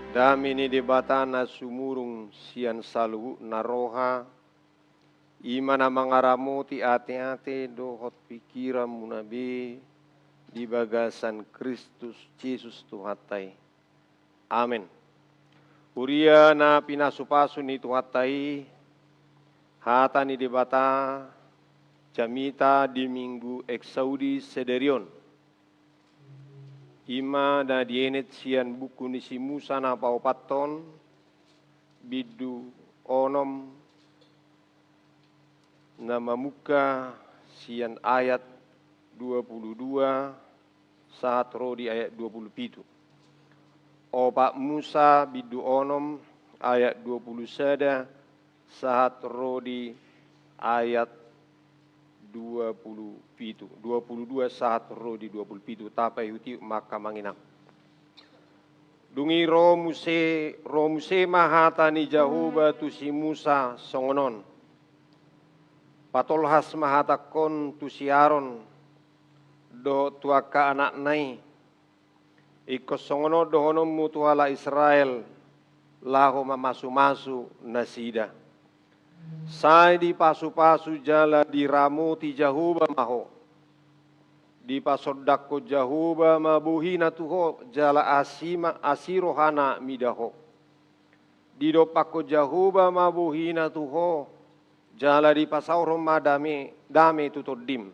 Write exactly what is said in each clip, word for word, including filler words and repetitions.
Dame ni Debata na sumurung sian saluhutna roha, i ma na mangaramoti ateate dohot pingkiranmuna be di bagasan Kristus Jesus Tuhanta i. Amen. Huria na pinasupasu ni Tuhanta i, hata ni Debata jamita di Minggu Exaudi sadari on, i ma na dienet sian buku ni si Musa na paopathon, bindu onom, na mamungka sian ayat dua pulu dua sahat ro di ayat dua pulu pitu. Opat Musa bindu onom ayat dua pulu sada sahat ro di ayat dua pulu pitu, dua pulu dua sahat ro di dua pulu pitu. Tapaihutihut ma, angka amang inang. Dung i ro muse, ro muse ma hata ni Jahowa tu si Musa songon on: Patolhas ma hatangkon tu si Aron dohot tu angka anakna i, ingkon songon on dohononmu tu halak Israel, laho mamasumasu nasida. Sai dipasupasu jala diramoti Jahowa ma ho. Dipasondangkon Jahowa ma bohina tu ho, jala asi ma, asi rohana mida ho. Didompakkon Jahowa ma bohina tu ho, jala dipasaorhon ma dame, dame tu tondim.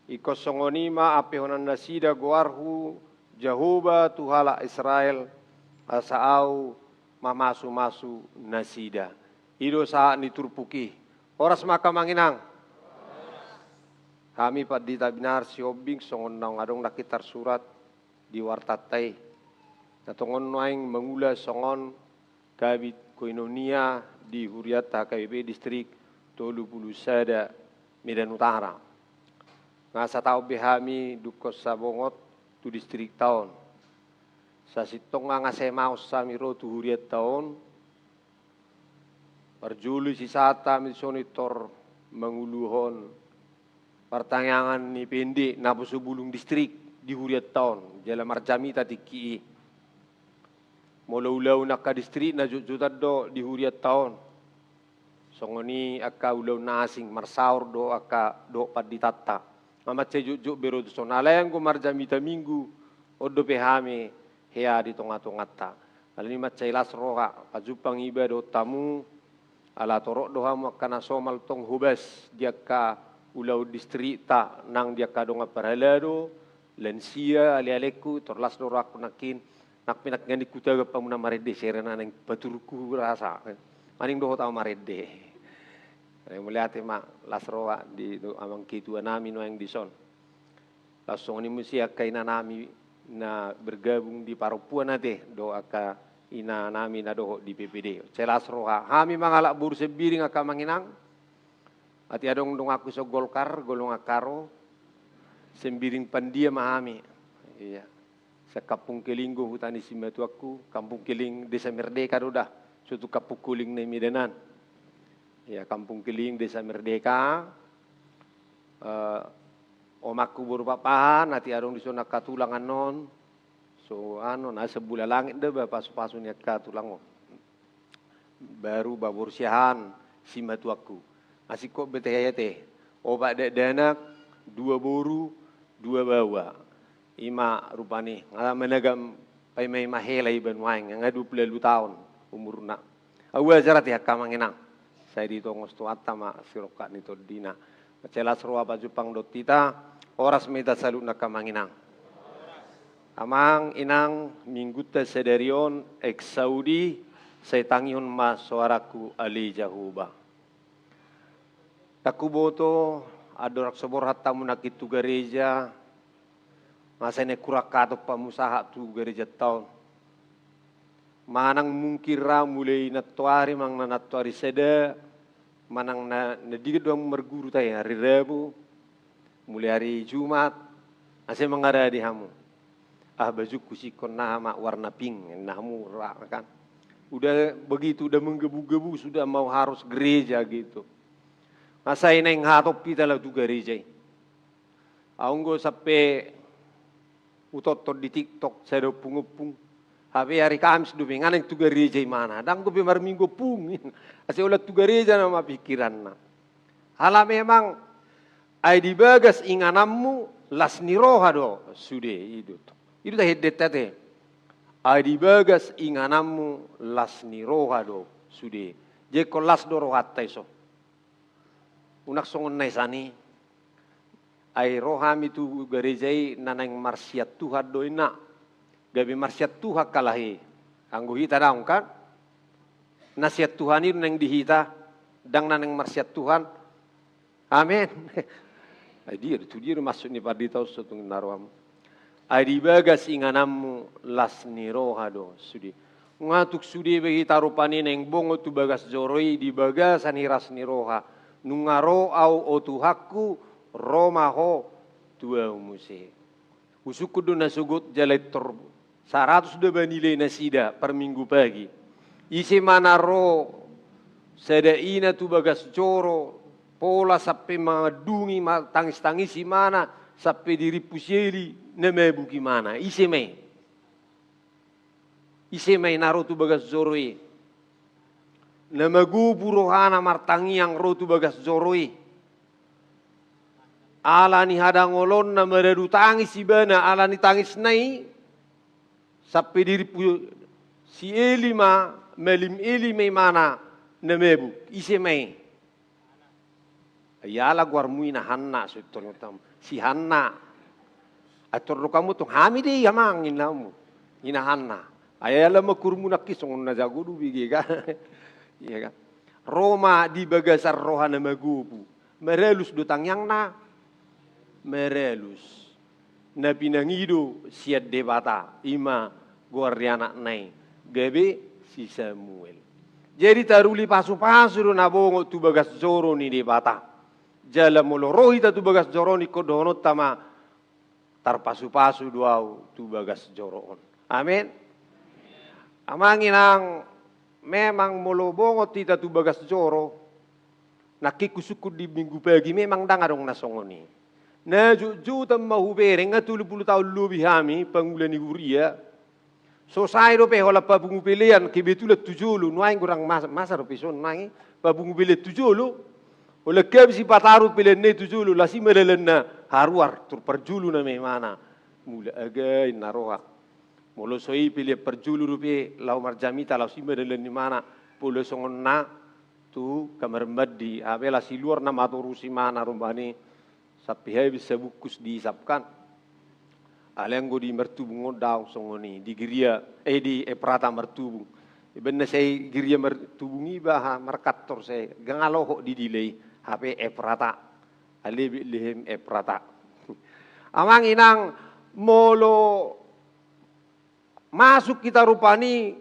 Ingkon songon i ma ampehonannasida goarhu Jahowa tu halak Israel, asa ahu mamasumasu nasida. I do sahat ni turpuk i. Horas ma, angka amang inang. Hami Pandita Binar Sihombing, songon naung adong nangkin tarsurat di wartanta i, na tongon nuaeng mangula songon Kabid Koinonia di hurianta H K B P Distrik tolu pulu sada Medan Utara. Nga sataon be hami dungkon sabongot tu distrikta on. Sasintongna nga sai maos hami ro tu hurianta on. Parjolo sisata hami dison i tor manguluhon partangiangan ni P N D naposo bulung distrik di hurianta on, jala marjamita tingki i. Molo ulaon angka distrik na jotjotan do di hurianta on. Songon i angka ulaon na asing, marsaor do angka dohot panditanta. Nga mansai jotjot be ro tuson, alai anggo marjamita Minggu, on dope hami hea di tongatonganta. Alani mansai las roha pajumpang iba dohot hamu, ala torop do hamu angka na somal tong hobas di angka ulaon distrikta nang di angka dongan parhalado, lansia, alealengku, tor las do rohangku nangkin, nang pe nangkin hutagap hamu na marende, sere na naeng paturukku rasa. Maning dohot ahu marende. Mauliate ma, las roha di amang ketua nami nuaeng dison. Laos songon i muse angka inanami na bergabung di parompuan ate, dohot angka inanami na dohot di P P D. Sai las roha. Hami mangalap boru Sembiring, angka amang inang. Atik adong donganku sian Golkar, golongan Karo, Sembiring Pandia ma hami. Iya. Sian Kampung Keling do huta ni simatuangku, Kampung Keling, Desa Merdeka do da. So tu Kampung Keling na i Medan an. Iya, Kampung Keling, Desa Merdeka. Eh, omakku boru Pakpahan, atik adong dison angka tulang annon. So, anu, na sembula langit do ba pasupasu ni angka tulang on. Baru ba boru Siahaan simatuangku. Nga singkop be tahe ate. Opat dakdanak, dua boru, dua baoa. I ma rupani, nga managam paimaima hela iba nuaeng, nga dua pulu ualu taon umurna. Ahu ajar ate, angka amang inang. Sai ditongos Tuhanta ma sirongkap ni tondina. Mansai las roha pajumpang dohot hita, horas ma hita saluhutna, angka amang inang. Amang inang, Minggunta sadari on, Exaudi, sai tangihon ma soarangku, Ale Jahowa. Ndang huboto, andorang so borhat hamu nangkin tu gareja, nga sai naeng hurang hatop hamu sahat tu garejanta on. Manang mungkin ra mulai nantoari manang na nantoari sada, manang na, na didok do hamu marguru tahe ari Rabu, mulai ari Jumat, nga sai mangarade hamu. Ah, bajungku singkop na aha ma warna pink, ninna hamu ra kan. Udah begitu, udah menggebu-gebu, sudah mau harus gereja gitu. Nga sai naeng hatop hita laho tu gareja i. Ahu anggo sampe hutonton di TikTok, sada ompung-ompung. Hape ari Kamis dope, nga naeng tu gareja imana. Ndang dope marminggu ompung. Asa holan tu gareja nama pikiranna. Ala memang, ai di bagas ingananmu las ni roha do sude, i do. I do tahe detta te. Ai di bagas ingananmu las ni roha do sude. Jadi ingkon las do rohanta i so. Unang songon na i sani. Ai ro hami tu gareja i na naeng marsiat Tuhan do inna. Gabe marsiat Tuhan kalai. Anggo hita daong kan? Na siat Tuhan i do naeng di hita, ndang na naeng marsiat Tuhan. Amen. Ai dia do, tu dia do maksud ni pandita on so tung na roham. Ai di bagas ingananmu las ni roha do sude. Nga tung sude be hita rupani naeng bongot tu bagas joro i, di bagasan hiras ni roha. Nunga ro au, o Tuhanku, ro ma ho tu au muse. Husungkun do na sogot jala intor saratus do ba nilai nasida parminggu pagi. Ise ma na ro sada ina tu bagas joro, pola sampe mandungi, ma-, tangis-tangis imana, sampe dirimpu si eli na mabuk imana. Ise ma i? Ise ma i na ro tu bagas joro i? Na magopu rohana martangiang ro tu bagas joro i. Ala ni hadangolonna maradu tangis ibana, ala ni tangisna i, sampe dirimpu si eli ma, malim eli ma imana na mabuk. Ise ma i? Iala goarmu ina Hanna, so intor ni otam. Si Hanna. Ai tor do hamu tong, hami do i amang, inna hamu. Ina Hanna. Ai iala ma goarmu nangkin songon na jago do bege kan. Iya kan? Ro ma di bagasan roha na magopu. Maralus do tangiangna. Maralus. Na pinangido sian Debata, i ma goar ni anakna i, gabe si Samuel. Jadi taruli pasu-pasu do na bongot tu bagas joro ni Debata. Jala molo ro hita tu bagas joro on, ingkon dohononta ma, tarpasu-pasu do au tu bagas joro on. Amen. Amang inang, memang molo bongot hita tu bagas joro, nangkin husungkun di minggu pagi memang ndang adong na songon i. Na jotjotan ma hubereng, nga tolu pulu taon lobi hami pangula ni huria. So sae dope holan papungu pelean, kebetulan tu jolo, nuaeng godang masa, masa dope son nuaeng i, papungu pelean tu jolo. Holan gabe sipataru pelean na i tu jolo, las i ma dalan na haruar, tor parjolo nama imana. Mula aga inna roha. Molo so i pelean parjolo dope laho marjamita, laos i ma dalan ni imana, pola songon na tu kamar mandi, hape las i luar nama torus imana rombani, sampe habis sabungkus diisap kan. Alai anggo di Martubung on daong songon i, di Giria, eh, di Eprata Martubung. Ibaen na sai Giria Martubung iba, aha, markantor sai, gangal lohot di dila i, hape Eprata. Alai Betlehem Eprata. Amang inang, molo masuk hita rupani,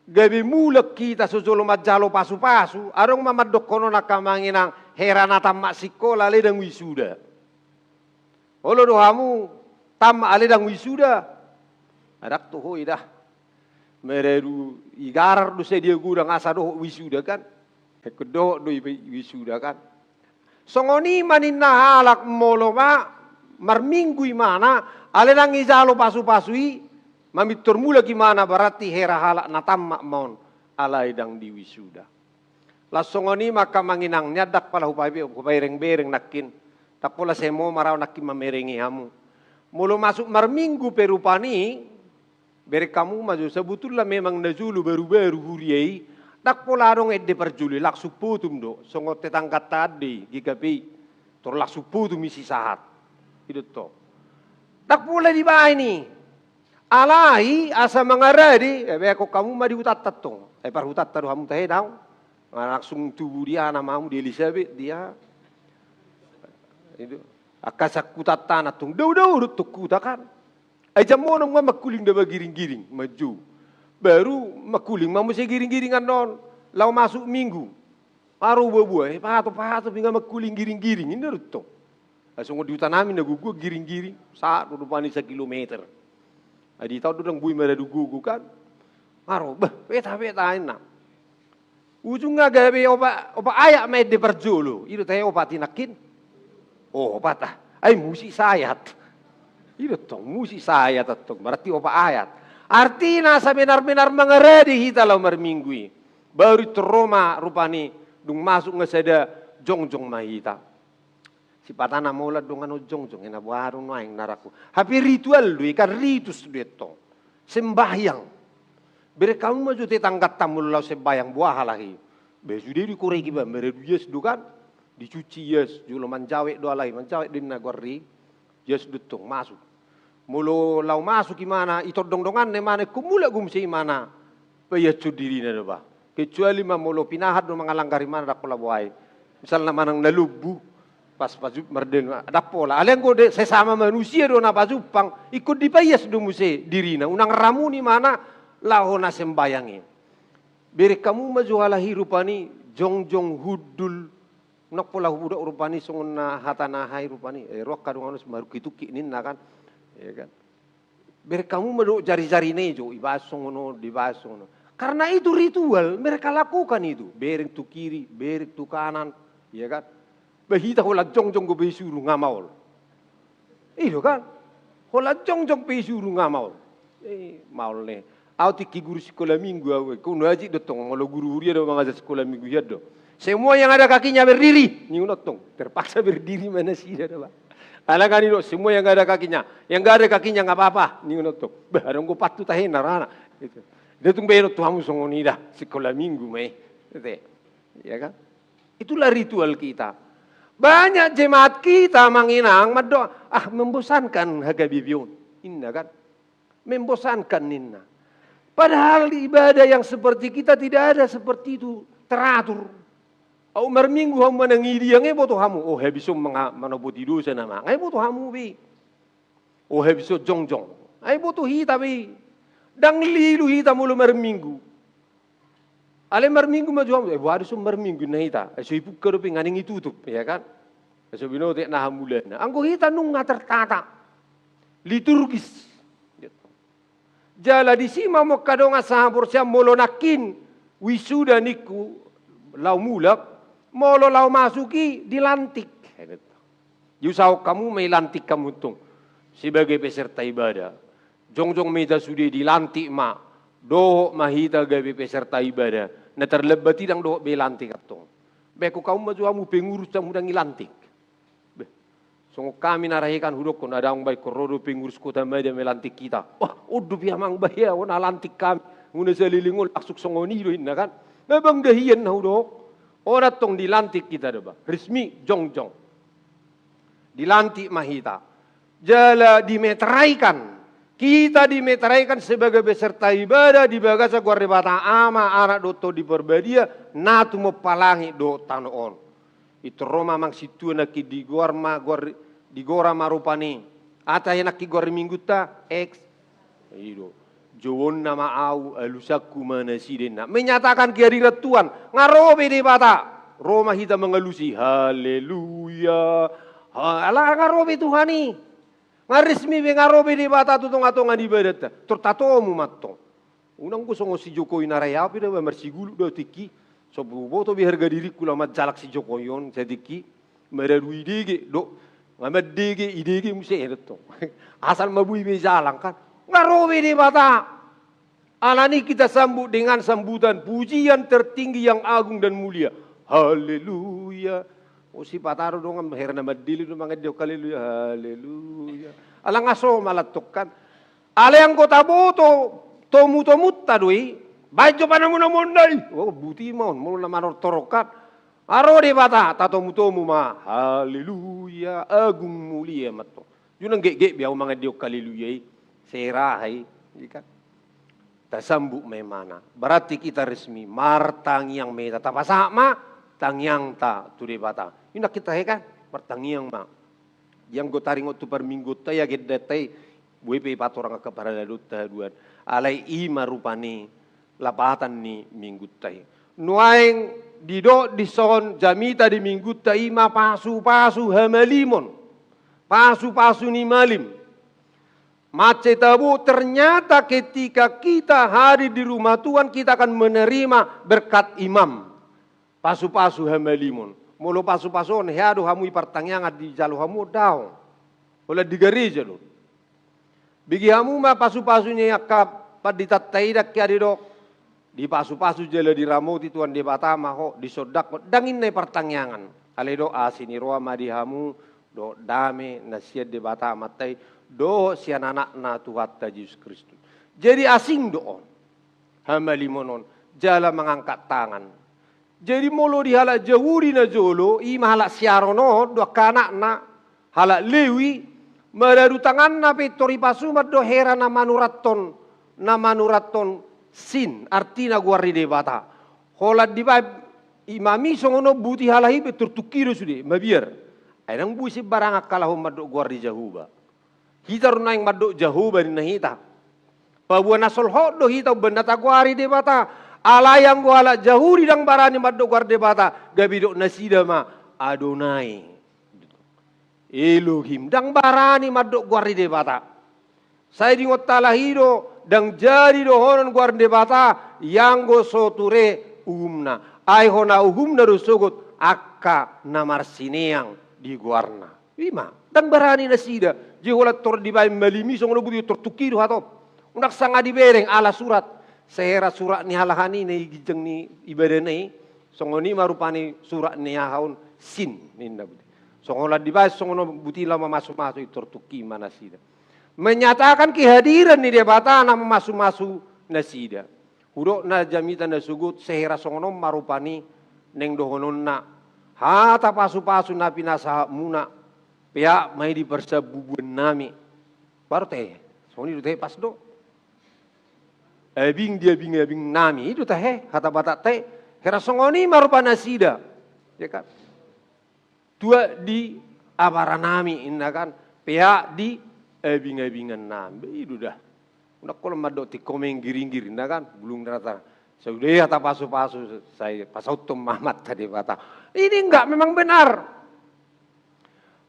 gabe mulak hita so jolo manjalo pasu-pasu, adong ma mandokkon on angka amang inang, hera na tammat sikola alai ndang wisuda. Olo do hamu tammat alai ndang wisuda? Ndang toho i da. Maradu igarar do sadia godang asa dohot wisuda kan. Ingkon dohot do i wisuda kan. Songon i ma ninna halak, molo ma marminggu imana, alai ndang ijalo pasu-pasu i, mamintor mulak imana, berarti hera halak na tammat ma on, alai ndang diwisuda. Laos songon i ma angka amang inang, nian ndang pola hupa-, hupabereng-bereng nangkin, ndang pola sai momar au nangkin mamerengi hamu. Molo masuk marminggu pe rupani, bereng hamu ma jo, sabotulna memang na jolo baru-baru huria i, ndang pola adong ende parjolo i, langsung potum do, songon tetangganta ende i, G K P I, tor langsung potum i sisahat. I do tong. Ndang pola dibaen i. Alai asa mangarade, eh, beakon hamu ma di hutanta tong. Eh, parhutanta do hamu tahe daong. Nga langsung tubu di aha nama hamu, di Elisabet, di aha. I do. Angka sangkutanta na tong. Dao-dao do tong huta kan. Ai jam onom nga mangkuling da ba giring-giring, manjou. Baru mangkuling ma muse giring-giring annon, laho masuk minggu. Aro buabua, eh, pahatop-pahatop i nga mangkuling giring-giring, inna do tong. Ai songon di huta nami na gogo giring-giring, sahat do rupani sakilometer. Ai di hita on do ndang boi maradu gogo kan. Aro, bah, peta, peta, inna. Ujungna gabe opat, opat ayat ma ende parjolo. I do tahe opat i nangkin. Oh, opat ah. Ai musik sayat. I do tong, musik sayat antong. Berarti opat ayat. Artina sabenar-benar mangarade hita laho marminggu i. Baru i tor ro ma rupani dung masuk nga sada jongjong ma hita. Sipata na mola dongan on jongjong, ena boha do nuaeng na rangku. Hape ritual do i kan, ritus do i tong. Sembahyang. Bereng hamu ma jo tetanggatta molo laho sembahyang, boha halak i. Be sude dikorek iba, maradu ias do kan. Dicuci ias, jolo manjawek do halak i, manjawek do inna goar i. Ias do tong, masuk. Molo laho masuk imana, itondong donganna imana, ingkon mulak do muse imana. Paiashon dirina do ba. Kecuali ma molo pinahan do mangalanggar imana, ndang pola boha i. Misalna manang na lombu, pas pajumpa mardalan, ndang pola. Alai anggo de, sesama manusia do na pajumpang, ingkon dipaias do muse dirina. Unang ramun imana laho na sembahyang i. Bereng hamu ma jo halak i rupani, jongjong hundul. Unang pola hudok rupani songon na hata na aha i rupani. Eh, rohangka dongan on marungkit-ungkit ninna kan. Iya kan. Bereng hamu ma dohot jari-jarina i jo, ibahas songon on, dibahas songon on. Karena itu ritual, mereka lakukan itu. Bereng tu kiri, bereng tu kanan, ya kan? Ba hita holan jongjong do pe isuru nga maol. I do kan? Holan jongjong pe isuru nga maol. Eh, maol ne. Au tingki guru sikola minggu au, ingkon unajik do tong, molo guru huria do mangajar sikola minggu hian do. Semua yang ada kakinya berdiri, ningon on tong. Terpaksa berdiri ma nasida do ba. Alana i do, semua yang ada kakinya, yang nggak ada kakinya nggak apa-apa, ningon on tong. Bah, adong do pantun tahena rana. Gitu. Dia tung baen on tu hamu songon i da, sikola minggu ma i. Gitu. Ya kan? Itulah ritual kita. Banyak jemaat kita manginang, mandok, ah, membosankan H K B P on. Inna kan? Membosankan ninna. Padahal ibadah yang seperti kita tidak ada seperti itu teratur. Au marminggu hamu manang i dia, nga iboto hamu. Oh, habis on manga-, manopoti dosa nama. Nga iboto hamu be. Oh, habis on jongjong. Nga iboto hita be. Ndang lilu hita molo marminggu. Alai marminggu ma jo hamu, eh, boha do so marminggu na hita. Eh, so ipungka dope nga naeng itutup, ya kan? Eh, so binoto na hamulana. Anggo hita nunga tertata. Liturgis. Jala disi ma mungka dongan sahaporseaon molo nangkin wisuda ningku laho mulak, molo laho masuk i dilantik. Diusahahon hamu ma i lantik hamu tong. Sebagai peserta ibadah. Jongjong ma hita sude dilantik ma. Dohot ma hita gabe peserta ibadah. Na terlambat i ndang dohot be lantik antong. Baen hamu ma jo hamu pengurus hamu ndang i lantik. Beh, songon hami na rahekan hudokkon, adong baen hamu ro do pengurus Kota Madia melantik hita. Wah, on do pe amang bah ya, on na lantik hami. Muna saleleng on langsung songon i do inna kan. Nga bangga hian na hudok. On antong dilantik hita do bah. Resmi, jongjong. Dilantik ma hita. Jala dimeteraikan. Kita dimeteraikan sebagai peserta ibadah di bagasan goar Debata Ama, Anak dohot Tondi Parbadia, na tumompa langit dohot tano on. Pintor ro ma amang sintua nangkin digoar ma, goar, digora ma rupani. Aha tahe nangkin goar ni minggunta, eks. I do. Jouonna ma au, alusanku ma nasida inna. Menyatakan kehadiran Tuhan. Nga ro be Debata. Ro ma hita mangalusi. Haleluya. Ha, ala nga ro be Tuhan i. Nga resmi be nga ro be Debata tu tonga-tonga ni ibadatta. Tor tatomu ma antong. Unang do songon si Jokowi na rae au pe da marsiguluk do au tingki. So huboto be harga diringku laho manjalang si Jokowi on satingki. Maradu i dege do. Nga mandege i dege muse do tong. Asal ma boi be jalang kan. Nga ro be Debata. Alani kita sambut dengan sambutan pujian tertinggi yang agung dan mulia. Haleluya. O sipata do dongan hera na mandele do mangadopi haleluya. Haleluya. Ala nga so malantok kan. Alai anggo taboto tomu-tomunta do i, baen jo panamu-namuon da i. Oh, buti ma on, molo na manortor on kan. Nga ro Debata, tatomu-tomu ma. Haleluya, agung mulia ma antong. Unang get-get be au mangadopi haleluya i. Sera i, i kan. Tasambut ma imana. Berarti kita resmi, martangiang ma hita, tapasahat ma tangiangta tu Debata. Inna hita he kan, martangiang ma. Ianggo taringot tu parmingguonta i, agendanta i, boi pe patorang angka parhalado ta haduan. Alai i ma rupani lapatan ni minggunta i. Nuaeng didok dison jamita di minggunta i ma pasu-pasu hamalimon. Pasu-pasu ni malim. Mansai tabo, ternyata ketika kita hadir di rumah Tuhan, kita akan menerima berkat imam. Pasu-pasu hamalimon. Molo pasu-pasu on, hea do hamu i partangiangan dijalo hamu on, daong. Holan di gareja do. Bege hamu ma pasu-pasu ni angka Panditanta i ndang hea didok, dipasupasu jala diramoti Tuhan Debata ma ho, disondangkon, ndang ninna i partangiangan. Alai didok, asi ni roha ma di hamu dohot dame na sian Debata Amanta i dohot sian Anakna Tuhanta Jesus Kristus. Jadi asing do on hamalimon on jala mangangkat tangan. Jadi molo di halak Jahudi na jolo, i ma halak Aaron on, do angka anakna, halak Lewi, maradu tanganna pintor ipasu mandok hera na manurathon, na manurathon sin, artina goar ni Debata. Holan dibaen imam i songon on, buti halak i pintor tungki do sude, mabiar. Ai ndang boi sembarangan halak on mandok goar ni Jahowa. Hita do naeng mandok Jahowa ninna hita. Paboa na solhot do hita umbahen na tagoari Debata. Alai anggo halak Jahudi ndang barani mandok goar Debata, gabe didok nasida ma Adonai, Elohim. Ndang barani mandok goar ni Debata. Sai diingot halak i do, ndang jadi dohonon goar ni Debata ianggo so ture uhumna. Ai hona uhumna do sogot angka na marsineang di goarna. I ma, ndang barani nasida. Jadi holan tor dibaen malim i songon on, buti tor tungki do hatop. Unang sanga dibereng ala surat. Sehera surat ni halak i na i ginjang ni ibadahna i, songon i ma rupani surat ni aha on, sin ninna, buti. Songon holan dibaen songon on, buti laho mamasumasu i, tor tungki ma nasida. Menyatakan kehadiran ni Debata na mamasumasu nasida. Hudok na jamita na sogot, sehera songon on ma rupani naeng dohononna, hata pasupasu na pinasahatmuna, peak ma i di parsambubuannami. Baru tahe, songon i do tahe, pas do. Abing di abingabingnami, i do tahe hata Batanta i. Hera songon i ma rupa nasida. Ya kan? Tuat di abaranami, inna kan, peak di abingabingannami. Be i do da. Unang holan mandok tingko menggiringgir, inna kan, bulung rata. Sude hata pasupasu, sai pasauthon ma Amanta Debata. Ini enggak memang benar.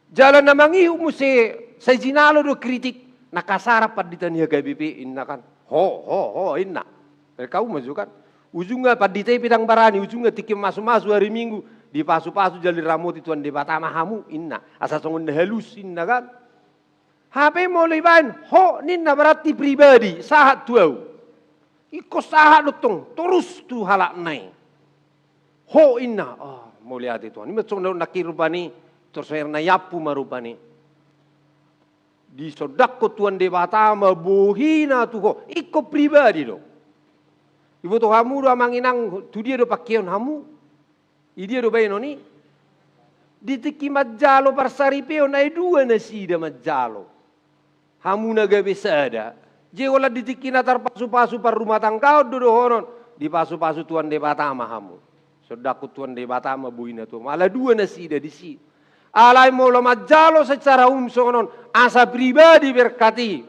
Jala na mangihut muse, sai jinalo do kritik, na kasar pandita ni H K B P, inna kan. Ho, ho, ho, inna. Dari kau maju kan. Ujungna pandita i pe ndang barani, ujungna tingki mamasumasu hari Minggu, dipasupasu jala diramoti Tuhan Debata ma hamu, inna. Asa songon na halus, inna kan. Hape molo ibaen ho ninna, berarti pribadi, sahat tu ahu. Ingkon sahat do tong, torus tu halakna i. Ho inna, oh, mauliate Tuhan. I ma songon na nangkin rupani, tor so hera na iampu ma rupani. Disondangkon Tuhan Debata ma bohina tu ho, ingkon pribadi do. Iboto hamu do amang inang, tu dia do pangkeon hamu? Di dia do baenon i? Di tingki manjalo parsaripeon, ai dua nasida manjalo. Hamu na gabe sada. Jadi holan di tingki na tarpasupasu parrumatanggaon do dohonon, dipasupasu Tuhan Debata ma hamu. Sondangkon Tuhan Debata ma bohina tu hamu. Ala dua nasida disi. Alai molo manjalo secara umum songon on, asa pribadi berkat i.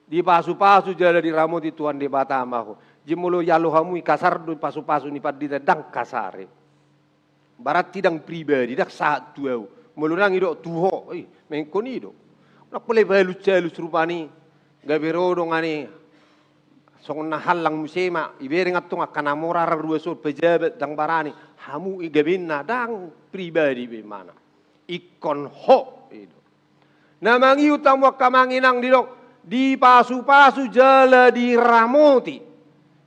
Dipasupasu jala diramoti Tuhan Debata ma ho. Jadi molo jalo hamu i kasar do pasupasu ni pandita, ndang kasar i. Berarti ndang pribadi, ndang sahat tu ahu. Molo ndang i do tu ho, ih, mengkon i do. Ndang pola ipahalus-halus rupani. Gabe ro do ngani songon na hallang muse ma, ibereng antong angka na mora ra ruas on, pejabat, ndang barani. Hamu i gabenna, ndang pribadi be mana. Ingkon ho i do. Na mangihut hamu angka amang inang, didok, dipasupasu jala diramoti,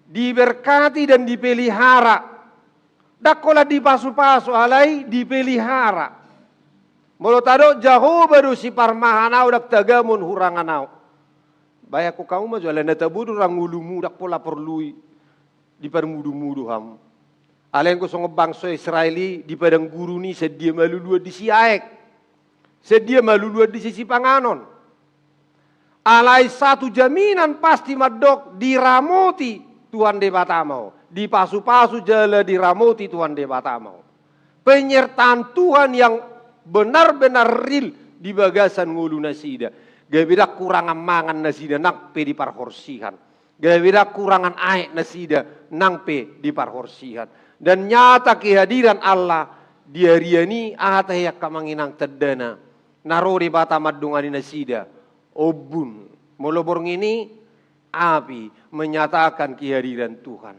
diberkati dan dipelihara. Ndang holan dipasupasu, alai dipelihara. Molo tadok Jahowa do siparmahan ahu, ndang tagamon hurangan ahu. Bayangkon hamu ma jo, alai na tabo do ra ngolumu, ndang pola porlu i diparmudu-mudu hamu. Alai anggo songon bangso Israel i di padang gurun i, sian dia maluluan disi aek, sian dia maluluan disi sipanganon. Alai satu jaminan pasti mandok, diramoti Tuhan Debata ma ho. Dipasupasu jala diramoti Tuhan Debata ma ho. Penyertaan Tuhan yang benar-benar real di bagasan ngolu nasida. Gabe ndang kurangan mangan nasida nang pe di parhorsihan. Gabe ndang kurangan aek nasida nang pe di parhorsihan. Dan nyata kehadiran Allah di arian i, aha tahe angka amang inang tandana? Na ro Debata mandongani nasida. Ombun. Molo borngin i, api, menyatakan kehadiran Tuhan.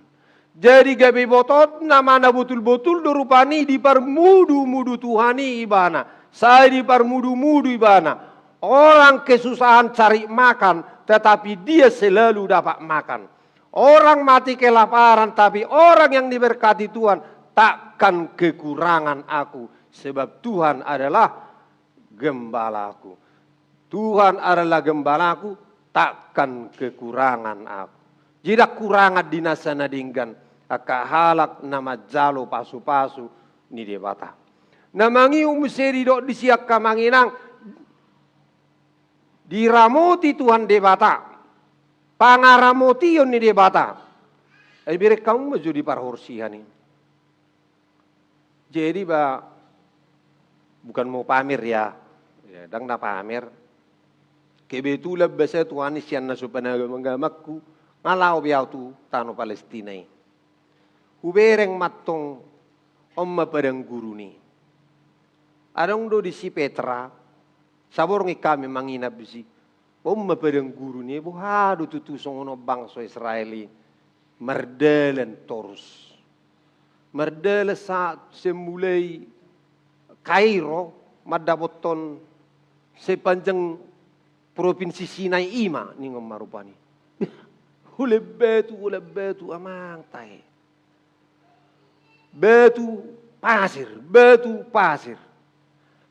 Jadi gabe ibototna ma na botul-botul do rupani diparmudu-mudu Tuhan i ibana. Sai diparmudu-mudu ibana. Orang kesusahan cari makan, tetapi dia selalu dapat makan. Orang mati kelaparan, tapi orang yang diberkati Tuhan takkan kekurangan aku, sebab Tuhan adalah gembalaku. Tuhan adalah gembalaku, takkan kekurangan aku. Jadi ndang kurangan di nasa na denggan angka halak na manjalo pasupasu ni Debata. Na mangihut muse didok disi angka amang inang, diramoti Tuhan Debata, pangaramotion ni Debata. Ai bereng hamu ma jo di parhorsihan i. Jadi ba, bukan mau pamer ya, ya ndang na pamer. Kebetulan basa Tuhan i sian na so panagam-agamangku, nga laho be au tu tano Palestina i. Hubereng mantong on ma padang gurun i. Adong do disi Petra, saborngin hami manginap disi. On ma padang gurun i, boha do tutu songon on bangso Israel i mardalan torus. Mardalan sahat sian mulai Kairo mandapothon sepanjang provinsi Sinai i ma ningon ma rupani. Holan batu, holan batu amang tahe. Batu pasir, batu pasir.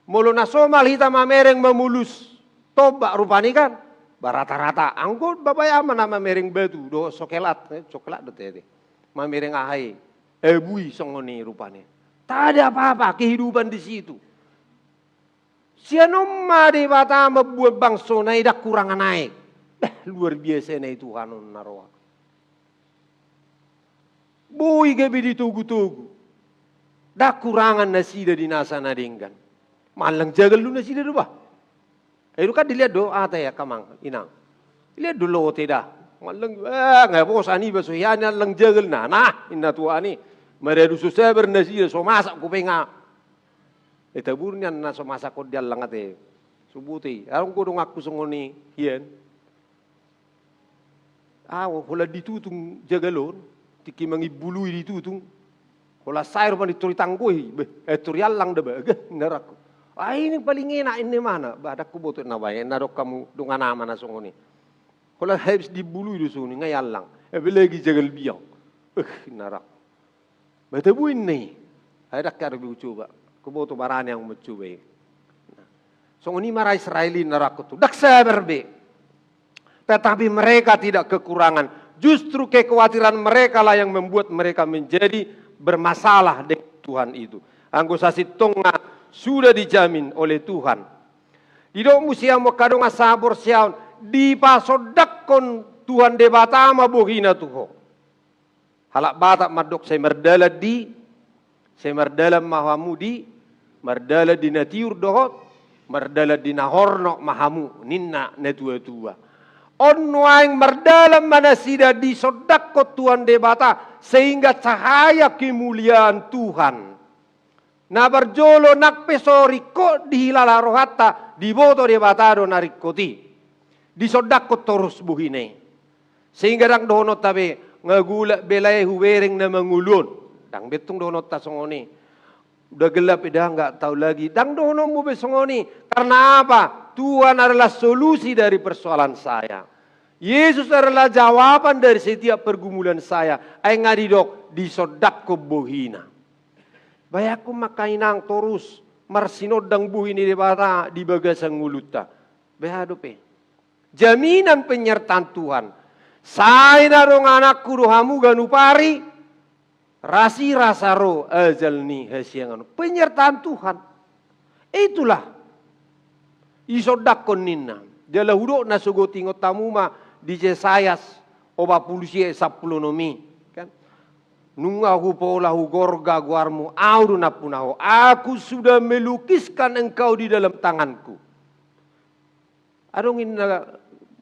Molo na somal hita mamereng mamulus tombak rupani kan, ba rata-rata anggo babae ama na mamereng batu dohot sokelat, eh, sokelat do tete. Mamereng aha i, abu i songon i rupani. Tak ada apa-apa kehidupan di situ. Sian on ma Debata mambuat bangso na i ndang kurangan aek. Bah, luar biasa na i Tuhan on na roa. Boi gabe ditogu-togu. Ndang kurangan nasida di nasa na denggan. Mallang jagal do nasida do bah. Ai do kan dilehon do ate angka amang inang. Dilehon do lote da. Mallang, ah, nga bosan iba so hian allang jagal na. Nah, inna Tuhan i. Maradu so sabar nasida so masak hupe nga. Eh, tabur nian na so masak on di allang ate. So boto i. Adong do donganku songon i hian. Au, holan ditutung jagal on, tingki mangimbului ditutung. Holan sae rupani tor itanggoi, beh, eh, tor iallang da ba, geh, inna rohangku. Ah, ini paling enak ini mana? Bah, ndang huboto na baen, na adong hamu dongan ama na songon i. Holan habis diimbului do songon i, nga iallang. Eh, apalagi jagal biang. Eh, inna rohangku. Ba tabo inna i. Ai ndang hea do be hucoba. Huboto barani ahu mancoba i. Songon i ma ra Israel i na rohangku tu. Ndang sabar be. Tetapi mereka tidak kekurangan. Justru kekhawatiran mereka lah yang membuat mereka menjadi bermasalah dengan Tuhan itu. Anggo sasintongna sudah dijamin oleh Tuhan. Didok muse hamu angka dongan sahaporseaon, dipasondangkon Tuhan Debata ma bohina tu ho. Halak Batak mandok sai mardalan di, sai mardalan ma hamu di, mardalan di na tiur dohot, mardalan di na hornok ma hamu, ninna na tua-tua. On nuaeng mardalan ma nasida disondangkon Tuhan Debata, sehingga cahaya kemuliaan Tuhan. Na parjolo nang pe so ringkot dihilala rohanta, diboto Debata do na ringkot i. Disondangkon torus bohina i. Sehingga ndang dohononta be, nga golap be lae hubereng na mangolu on. Ndang be tung dohononta songon i. Udah gelap, dah nggak tahu lagi. Ndang dohononmu be songon i. Karena apa? Tuhan adalah solusi dari persoalan saya. Yesus adalah jawaban dari setiap pergumulan saya. Ai nga didok, disondangkon bohina. Bayangkon ma angka inang torus marsinondang bohi ni Debata di bagasan ngolunta. Beha dope. Jaminan penyertaan Tuhan. Sai na dongananku do hamu ganup ari, rasirasa ro ajal ni hasiangan. Penyertaan Tuhan. Itulah. Isondangkon ninna. Jala hudok na sogot ingot hamu ma di Jesayas opat pulu sia sampulu onom i. Kan? Nunga hupola hugorga goarmu, ahu do nampuna ho. Aku sudah melukiskan engkau di dalam tanganku. Adong inna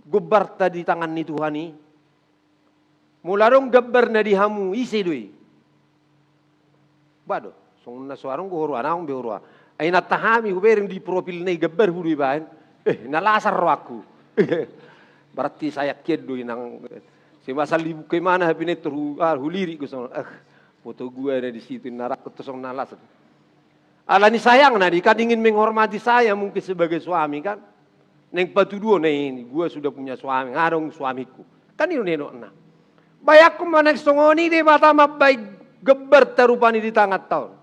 gombarta di tangan ni Tuhan i. Molo adong gambarna di hamu, ise do i? Ba do, songon na so adong do huroha, naung be huroha. Ai inanta hami hubereng di profilna i gambarhu do ibaen. Eh, na lasar rohangku. Berarti saya kian do inang. Simasal dibuka imana hape na i tor hu, ah, hulirik do songon. Eh, foto gua ada di situ, inna rohangku tu songon na lasar. Alani sayangna do i kan ingin menghormati saya mungkin sebagai suami kan. Naeng patuduhon, "Eh, gua sudah punya suami, nga adong suamiku." Kan i do ninna. Bayangkon ma naeng songon i Debata mambahen gambarta rupani di tanganta on.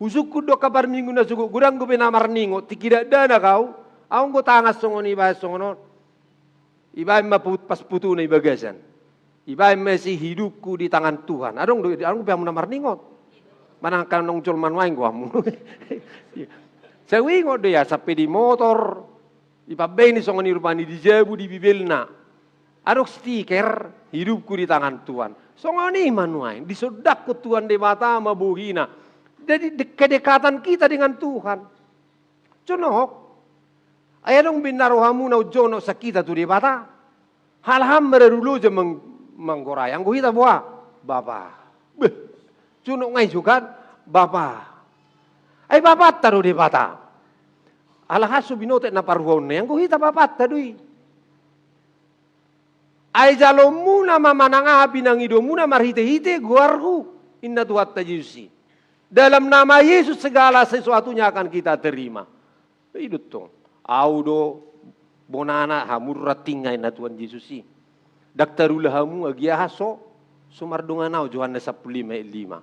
Husungkun do angka parminggu na sogot, godang dope na marningot, tingki dakdanak au, au anggo tangan songon i ibahen songon on. Ibahen ma put-, pasputuna i bagasan. Ibahen ma isi hidupku di tangan Tuhan. Adong do, adong dope hamu na marningot. Manang angka naung jolma nuaeng do hamu. Sai huingot do ia, sampe di motor. Ipambahen i songon i rupani di jabu di bibelna. Adong stiker, hidupku di tangan Tuhan. Songon i ma nuaeng, disondangkon Tuhan Debata ma bohina. Jadi de-, kedekatan kita dengan Tuhan. Jonok. Ai adong be na rohamuna jonok sian hita tu Debata. Halak an maradu loja mang-, manggorai. Anggo hita boha? Bapa. Beh. Jonok nga i jo kan? Bapa. Ai Bapanta do Debata. Halak an so binoto na paruhuonna i, anggo hita Bapanta do i. Ai jalomuna ma manang aha pinangidomuna marhitehite goarhu, ninna Tuhanta Jesus i. Dalam nama Yesus segala sesuatunya akan kita terima. I do tong. Au do bonana, hamu do rantingna, ninna Tuhan Jesus i. Ndang tarula hamu agia aha so, so mardongan au, Johannes sampulu lima ayat lima.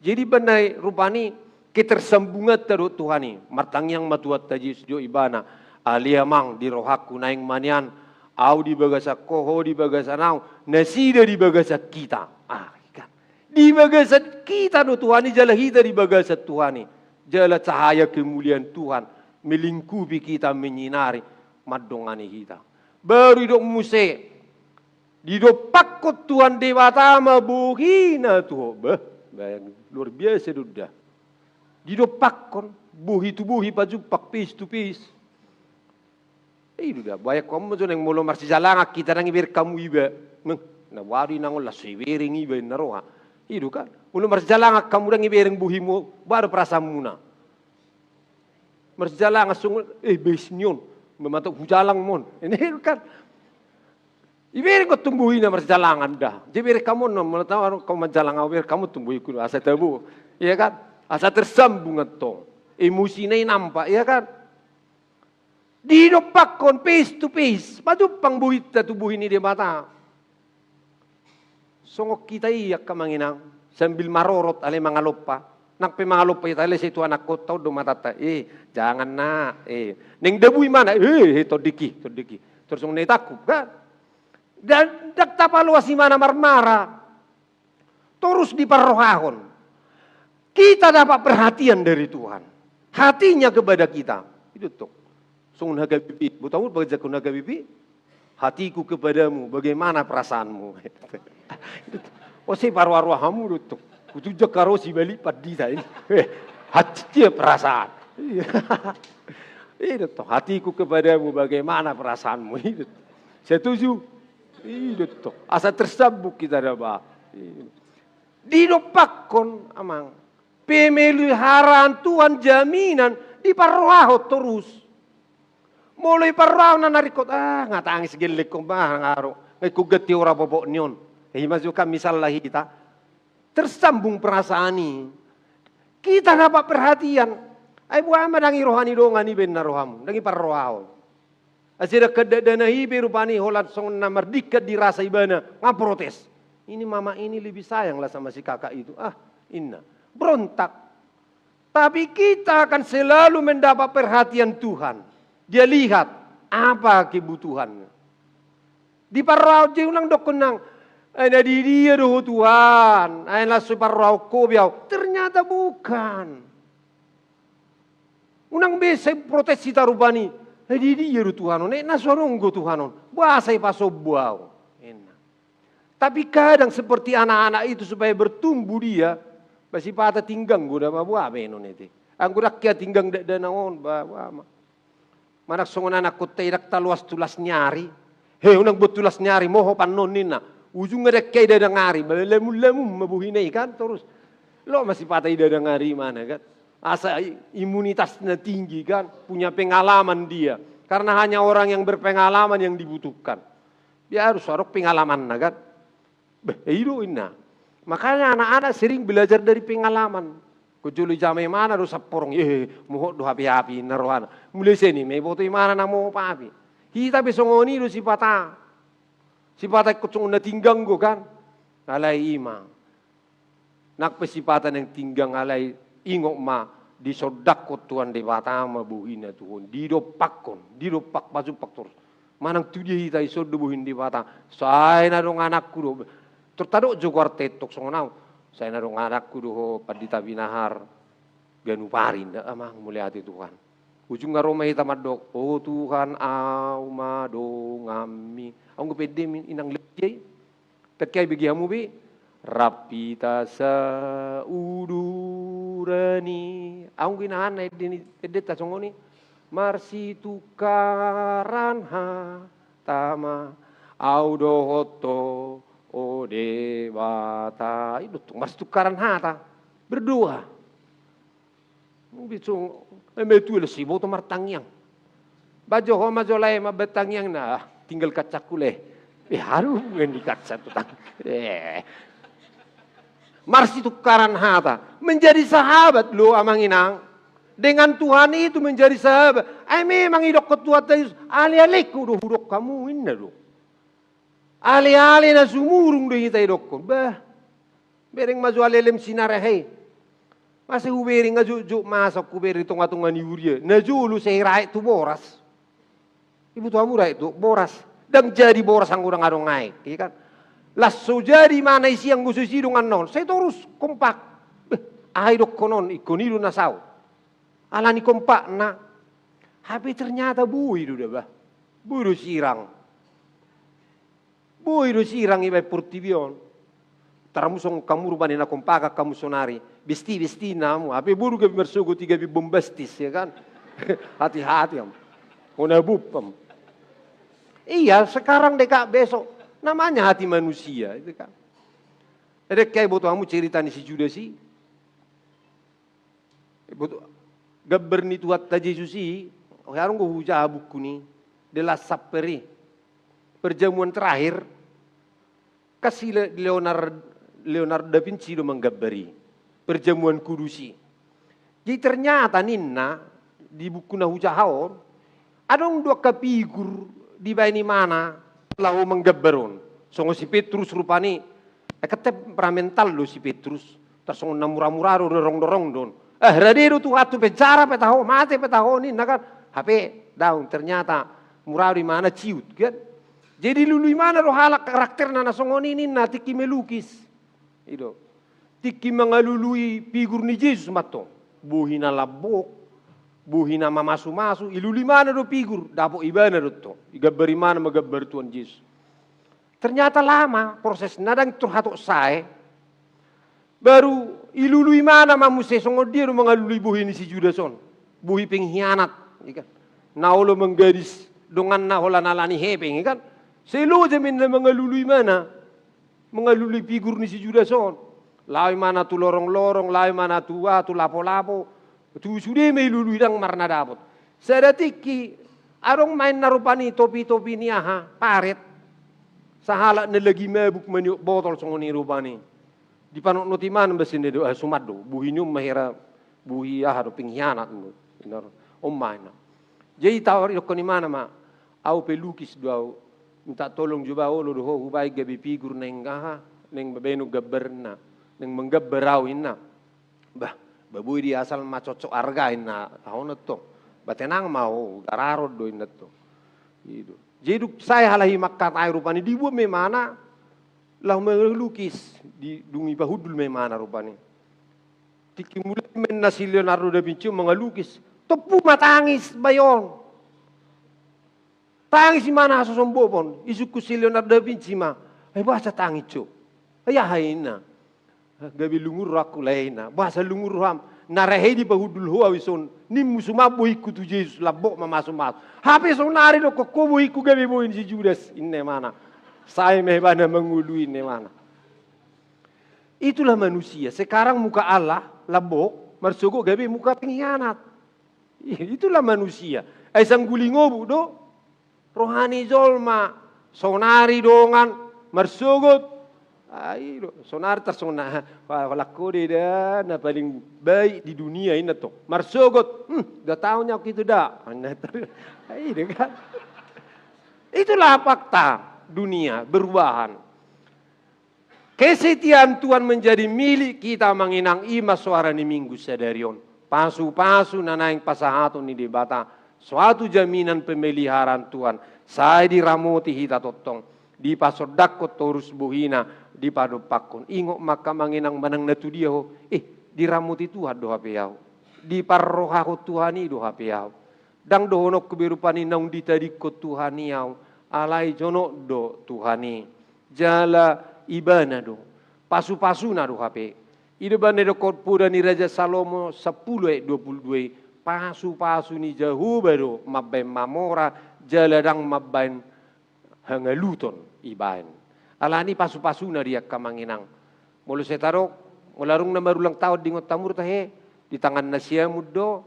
Jadi umbahen i rupani ketersambunganta dohot Tuhan i, martangiang ma Tuhanta Jesus, didok ibana, ale Amang, di rohangku naeng ma nian, au di bagasan ho, ho di bagasan au, nasida di bagasan kita. Ah, kan. Di bagasan kita do Tuhan i, jala hita di bagasan Tuhan i. Jala cahaya kemuliaan Tuhan melingkupi kita, menyinari, mandongani hita. Baru didok muse, didompakkon Tuhan Debata ma bohina tu ho. Bah, bayang, luar biasa do da. Didompakkon, bohi tu bohi pajumpang, face to face. I do da, bayangkon ma jo naeng molo marsijalangan hita, ndang ibereng hamu iba. Meng, na boha do inang on, laos so ibereng iba, ninna roha. I do kan? Molo marsijalangan hamu ndang ibereng bohimu, boha do perasaanmuna? Marsijalangan songon, eh, bes ni on, mamata hujalang ma on. Ninna kan? Ibereng do tong bohina marsijalangan da. Jadi ibereng hamu on, molo tahu anu, hamu manjalang, au ibereng hamu tong bohiku, asa tabo. Iya kan? Asa tersambung antong. Emosina i nampak, iya kan? Didompakkon face to face, pajumpang bohinta tu bohi ni Debata. Songon hita i angka amang inang, sambil marorot alai mangalompa. Nang pe mangalompa hita alai sai tu anakkonta on do matanta, eh, jangan nak, eh. Naeng dabui ibana, eh, eh, tondingki, tondingki. Torus songon na itangkup kan. Ndang, ndang tapaloas ibana marmara. Torus diparrohahon. Kita dapat perhatian dari Tuhan. Hatinya kepada kita. I do tong. Songon H K B P. Botamu bajakkon H K B P? Hatiku kepadamu, bagaimana perasaanmu? Ose paroa-roa hamu do tong. Kutunjak karo si balik pandita ini. Eh, hati dia perasaan. Iya. I do tong. Hatiku kepadamu, bagaimana perasaanmu? I do tong. Setuju? I do tong. Asa tersambung kita da ba. I do. Didompakkon, amang. Pemeliharaan Tuhan, jaminan, diparrohahon torus. Molo diparrohahon na ringkot, ah, nga tangis gellengkon bah, nga ro. Nga ingkon ganti hora popok ni on. Eh, ima jo kan misalna hita. Tersambung perasaan i. Kita dapat perhatian. Ai boha ma ndang i roha ni dongan i, baen na rohamu. Ndang i parrohahon. Asa didok dakdanak i pe rupani holan songon na mardingkan dirasa ibana, nga protes. Ini mama ini lebih sayang lah sama si kakak itu. Ah, ninna. Berontak. Tapi kita akan selalu mendapat perhatian Tuhan. Dia lihat apa kebutuhannya. Diparrohahon, jadi unang dokkon nang, eh, na di dia do ho Tuhan, ai laos so diparrohahon ho be au. Ternyata bukan. Unang be sai protes hita rupani, eh, di dia do Tuhan on, eh, na so adong do Tuhan on, boasa dipasombu au, ninna. Tapi kadang seperti anak-anak itu, supaya bertumbuh dia, ba sipata tinggang do da, ba boha baenon i te. Anggo ndang hea tinggang dakdanak on, ba boha ma. Manang songon anakkonta i, ndang taloas tu las ni ari. He, unang boan tu las ni ari, moho pannon ninna. Ujungna ndang hea i dadang ari, ba lamun-lamun ma bohina i kan, torus. Loas ma sipata i dadang ari ibana kan. Asa i-, imunitasnya tinggi kan, punya pengalaman dia. Karena hanya orang yang berpengalaman yang dibutuhkan. Dia harus adong pengalamanna kan. Beh, i do ninna. Makanya anak-anak sering belajar dari pengalaman. Ingkon jolo dijama imana do samporong, eh, mohot do hape api, ninna rohana. Mulai sian i ma iboto imana na mohop api. Hita pe songon i do sipata. Sipata ingkon songon na tinggang do kan. Alai i ma. Nang pe sipata naeng tinggang, alai ingot ma, disondangkon Tuhan Debata ma bohina tu ho, didompakkon, didompak, pajumpang torus. Manang tu dia hita, dison do bohi ni Debata. Sai na dongananku do. Tor tadok jo goarta tong songon au. Sai na dongananku do ho, Pandita Pinahar. Ganup ari nda amang, mauliate Tuhan. Ujungna ro ma hita mandok, "O Tuhan, au ma donganmi." Au anggo pe ende inang lelei i. Tingki i bege hamu be, rap hita sauduran i. Au anggo inahanna ende ni, endenta songon i. Marsitungkaran hata ma au dohot ho, o Debata. I do tong, marsitungkaran hata. Berdoa. Bicung, eh, metu le siboto martangiang. Bajo ho ma jo lae mambahen tangiang na, ah, tinggal kacangku le. Eh, haru ngen di kaca tu tang. Eh. Marsitungkaran hata, menjadi sahabat lo amang inang. Dengan Tuhan itu menjadi sahabat. Ai memang idokkon Tuhanta Yesus, ale-alengku do hudok hamu, inna do. Ale-ale na sumurung do hita idokkon. Bah. Bereng ma jo ale-alem sinarahei. Masa hubereng ajo jotjot masa hubereng tonga-tonga ni huria. Na jolo sai raek tu boras. Iboto hamu raek tu boras. Ndang jadi boras anggo ndang adong aek, iya kan? Laos so jadi ma na isi anggo so isi dongan on. Sai torus kompak. Beh, aha idokkon on, ingkon i do na saut. Ala ni kompakna. Hape ternyata boi do da bah. Boi do sirang. Boi do sirang ibaen portibi on. Taramu songon hamu rupani na kompak hamu sonari. Besti, besti na hamu. Hape boru gabe marsogot i gabe bombastis, ya kan? Hati-hati hamu. Hona bupam. Iya, sekarang deka besok. Namanya hati manusia, itu kan. Ede kai boto hamu cerita ni si Judas i. Gambar ni Tuhanta Jesus i, adong do hujaha buku ni The Last Supper i. Perjamuan terakhir, kan si Le-, Leonard-, Leonardo da Vinci do manggambar i. Perjamuan kudus i. Jadi ternyata ninna di buku na hujaha on, adong do angka figur dibaen imana laho manggambar on. Songon si Petrus rupani, eh, kan temperamental do si Petrus. Tarsongon na mura-mura do, dorong-dorong do on. Eh, rade do Tuhan tu penjara pe taho, mate pe taho ninna kan. Hape daong, ternyata mura do imana ciut kan. Jadi lului imana do halak karakterna na songon i ninna tingki melukis. I do. Tingki mangalului figur ni Jesus mantong. Bohi na lambok, bohi na mamasu-masu, ilului imana do figur, dapot ibana do tong. Igambar imana ma gambar Tuhan Jesus. Ternyata lama prosesna, ndang tor hatop sae. Baru ilului imana ma muse songon dia do mangalului bohi ni si Judas on. Bohi pengkhianat, ya kan? Na olo manggadis donganna holan ala ni hepeng, ya kan? Sai loja ma ninna mangalului imana. Mangalului figur ni si Judas on. Laho imana tu lorong-lorong, laho imana tu, ah, tu lapo-lapo. Tu sude ma ilului ndang marna dapot. Sada tingki, adong ma ninna rupani topi-topi ni aha, paret. Sahalak na lagi mabuk maniop botol songon i rupani. Dipanotnot imana ma sian dia do, ah, suman do. Bohi ni on ma hera, bohi aha do, pengkhianat do. On ma ninna. Jadi tawakkon imana ma, au pelukis do au. Minta tolong jo ba olo do ho hubaen gabe figur naeng aha, naeng baenon gambarna. Naeng manggambar au ninna. Bah, ba boi di asal ma cocok arga ninna, aha on tong. Ba tenang ma ho, gararon do ninna tong. I do. Jadi dung sae halak i mangkatai rupani dibuat ma imana, laho mangalukis, di, dung i pahundul ma imana rupani. Tingki mulai ma ninna si Leonardo da Vinci on mangalukis. Tompu ma tangis bae on. Tangis imana asa sombobon, isungkun si Leonardo da Vinci ma. Ai boasa tangis ho? Ai aha ninna? Gabe lungun rohangku lae ninna. Boasa lungun roham? Na rahe i dipahundul ho au dison. Nimmu suman bohingku tu Jesus, lambok mamasu-masu. Hape saonari dokkon ho bohingku gabe bohi ni si Judas, ninna imana. Sae ma ibana mangoloi ninna imana. Itulah manusia. Sekarang muka Allah lambok, marsogot gabe muka pengkhianat. Itulah manusia. Ai sangguling obuk do roha ni jolma, saonari dongan, marsogot Ai do, sonari tarsongon na, wah, holan ho do da na paling baik di dunia, inna tong. Marsogot, hmm, da tahu nyawa itu da. Anna ter-, ai do kan. Itulah fakta dunia berubahan. Kesetiaan Tuhan menjadi milik kita, Amang Inang, i ma soara ni Minggu sadari on. Pasu-pasu na naeng pasahaton ni Debata, suatu jaminan pemeliharaan Tuhan. Sai diramoti hita tongtong, dipasondangkon torus bohina, dipadompakkon. Ingot ma, Amang Inang, manang na tu dia ho, eh, diramoti Tuhan do hape ahu. Diparrohahon Tuhan i do hape ahu. Ndang dohononku be rupani naung ditadingkon Tuhan i ahu, alai jonok do Tuhan i. Jala Ibana do, pasu-pasuna do hape. I do umbahen na didokkon poda ni Raja Salomo sampulu ayat dua pulu dua i, pasu-pasu ni Jahowa do mambahen mamora, jala ndang mambahen hangaluton ibaen. Alani pasu-pasuna do i, angka Amang Inang. Molo sai tadok, molo adong na marulang taon di ingot hamu do tahe, di tangan na siamun do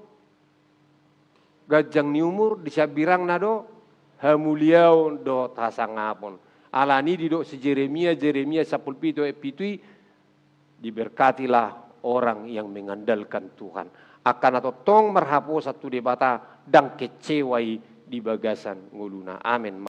ganjang ni umur, di siambirangna do hamuliaon dohot hasangapon. Alani didok si Jeremia, Jeremia sampulu pitu ayat pitu i, diberkatilah orang yang mengandalkan Tuhan. Angka na tongtong marhaposan tu Debata, ndang kecewa i di bagasan ngoluna. Amen.